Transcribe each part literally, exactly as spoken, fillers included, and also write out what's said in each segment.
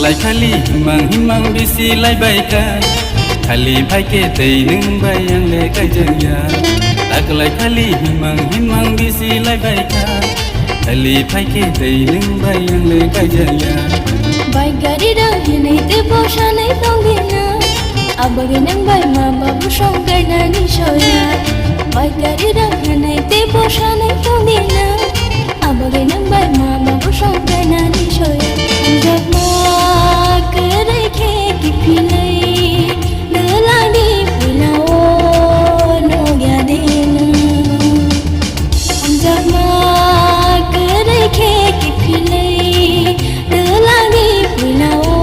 Taklai khali himang himang bisi lai bai kha, khali phai khe tei nwng bai ang le kaijak ya. Taklai khali himang himang bisi lai bai kha, khali phai khe tei nwng bai ang le kaijak ya. Bai gari rang hinwi tei bwsa nai tong di na, aboni nwng bai ma babu song kainani soya. Bai gari rang hinwi tei bwsa nai tong di na, aboni nwng bai ma babu song kainani soya. Hamjakma kwrwi khe kiphilwi, dwlani puila o nukya di nwng. Hamjakma kwrwi khe kiphilwi, dwlani puila o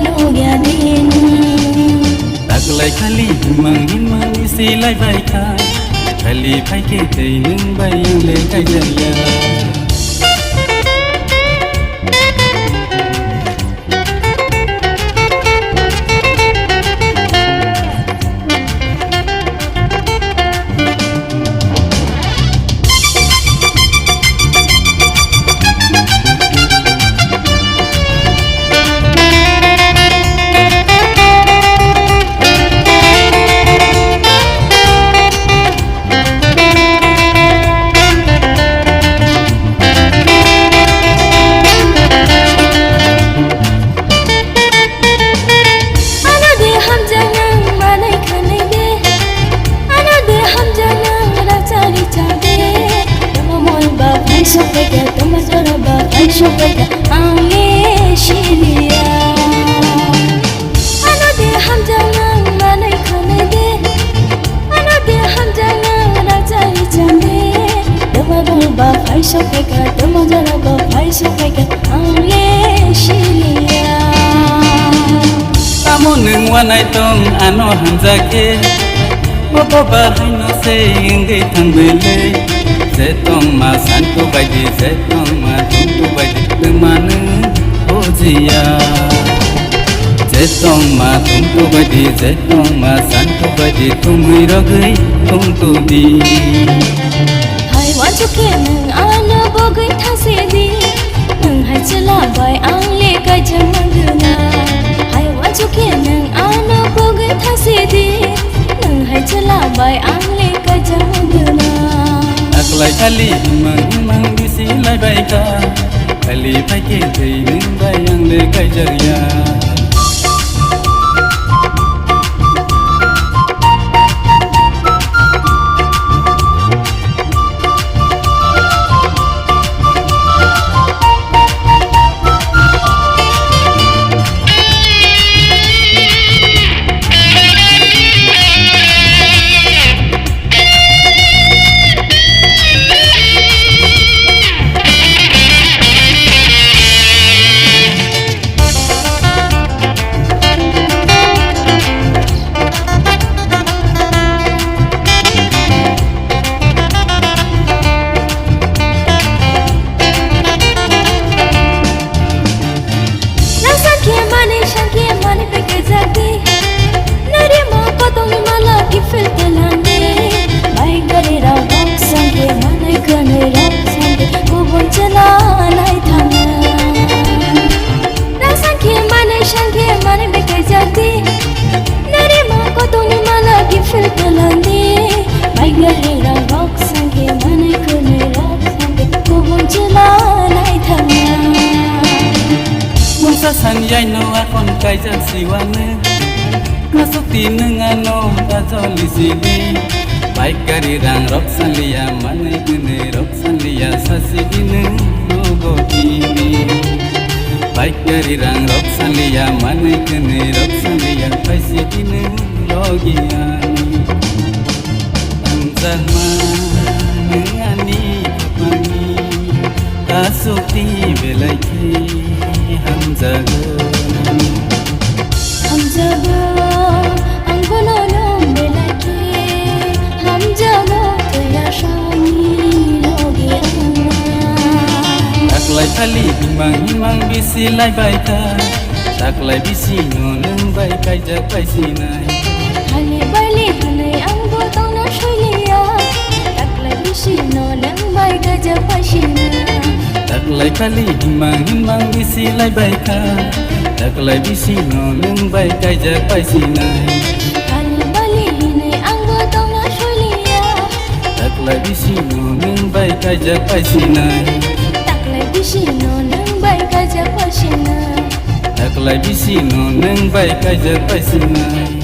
nukya di nwng. Taklai khali himang himang bisi lai bai kha, khali phai khe tei nwng bai ang le kaijak ya. Ano de hamjaknang manwi khanwi de. Ano de hamjaknang rachari chade. Tamo mol ba phai sokphaikha, tamo jora ba phai sokphaikha, ang le siliya. Ano de hamjaknang manwi khanwi de. Ano de hamjaknang rachari chade. Tamo mol ba phai sokphaikha, tamo jora ba phai sokphaikha, ang le siliya. Tamo nwng wanai tong ano hamjakhe, obo ba haino se wngwi thangwi le. Je tongma santu baidi, je tongma thumtu baidi, twmano bujiya. Je tongma thumtu baidi, je tongma santu baidi, thumwi rogwi thumtu di. Hai wansukhe nwng ano bogwi thangse di, nwng hai chwla bai ang le kaijak mangwna. Hai wansukhe nwng ano bogwi thangse di, nwng hai chwla bai ang le kaijak mangwna. Taklai khali himang himang bisi lai bai kha, khali phai khe tei nwng bai ang le kaijak ya. Nang sangkhe manwi, sangkhe manwi pekhe jagdi. Nari mo kotongni mala kiphil telangdi. Bai gari rok sangkhe manwi kwnwi rok sangkhe kubun chwla nai thangna. Nang sangkhe manwi, sangkhe manwi pekhe jagdi. Nari mo kotongni mala kiphil telangdi. Bai gari rok sangkhe manwi kwnwi rok sangkhe kubun chwla nai thangna. Mungsa san yaino akon kaijak siwano. Nasukti nwng ano bajoli sidi. Bai gari rang rok sanliya manwi kwnwi rok sanliya sasidi nwng nogo tini. Bai gari rang rok sanliya manwi kwnwi rok sanliya paisidi nwng logi ani. Hamjakma nwng ani khapangni, asukti belai khe hamjago nani. Hamjago, ang bono nwng belai khe hamjago, tei asani logi ang. Taklai khali himang himang bisi lai bai kha, taklai bisi no nwng bai kaijak bai sinai. Hali baili hwnwi ang bo tongna soiliya. Taklai bisi no nwng bai gajak bai sina. Taklai Taikali himang himang bisi lai bai kha. Taklai bisi no nwng bai kaijak pai sinai. Kali bali hinwi angbo tongna soiliya. Taklai bisi no nwng bai kaijak pai sinai. Taklai bisi no nwng bai kaijak pai sinai. Taklai bisi no nwng bai kaijak pai sinai.